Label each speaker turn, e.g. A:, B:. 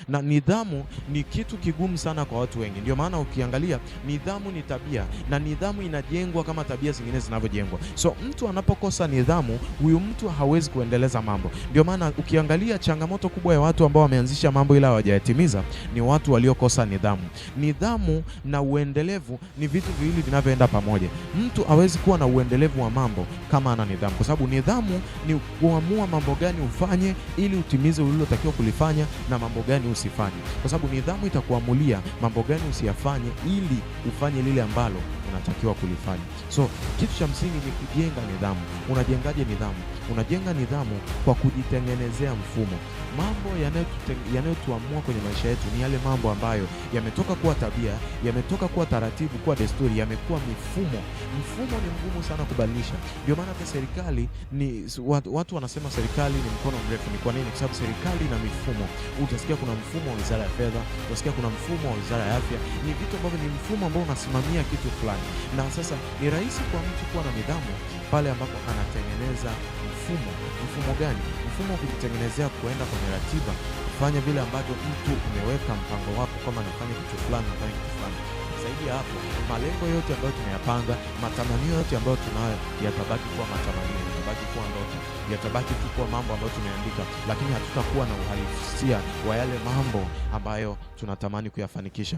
A: Na nidhamu ni kitu kigumu sana kwa watu wengi. Ndio maana ukiangalia nidhamu ni tabia, na nidhamu inajengwa kama tabia zingine zinavyojengwa. So mtu anapokosa nidhamu, huyu mtu hawezi kuendeleza mambo. Ndio maana ukiangalia changamoto kubwa ya watu ambao wameanzisha mambo ila hawajayatimiza ni watu waliokosa nidhamu. Nidhamu na uendelevu ni vitu viwili vinavyoenda pamoja. Mtu hawezi kuwa na uendelevu wa mambo kama ana nidhamu, kwa sababu nidhamu ni kuamua mambo gani ufanye ili utimize ulilotakiwa kulifanya na mambo gani usifanye, kwa sababu nidhamu itakuamulia mambo gani usiyafanye ili ufanye lile ambalo unatakiwa kulifanya. So kitu cha msingi ni kujenga nidhamu. Unajengaje nidhamu? Unajenga nidhamu kwa kujitengenezea mfumo. Mambo yanayotuamua kwenye maisha yetu ni yale mambo ambayo yametoka kuwa tabia, yametoka kuwa taratibu, kuwa desturi, yamekuwa mifumo. Mfumo ni mgumu sana kubadilisha. Ndio maana hata serikali ni watu wanasema serikali ni mkono mrefu. Ni kwa nini? Kwa sababu serikali ina mifumo. Utasikia kuna mfumo wa wizara ya fedha, utasikia kuna mfumo wa wizara ya afya. Ni vitu ambavyo ni mfumo ambao unasimamia kitu fulani, na sasa ni rahisi kwa mtu kuwa na nidhamu pale ambapo anatengeneza mfumo. Mfumo gani? Mfumo wa kujitengenezea kuenda kwenye ratiba, kufanya vile ambavyo mtu umeweka mpango wako kwamba nafanya kitu fulani, nafanya kitu fulani. Zaidi ya hapo, malengo yote ambayo tumeyapanga, matamanio yote ambayo tunayo yatabaki kuwa matamanio, yatabaki kuwa ndoto, yatabaki tu kuwa mambo ambayo tumeandika, lakini hatutakuwa na uhalisia wa yale mambo ambayo tunatamani kuyafanikisha.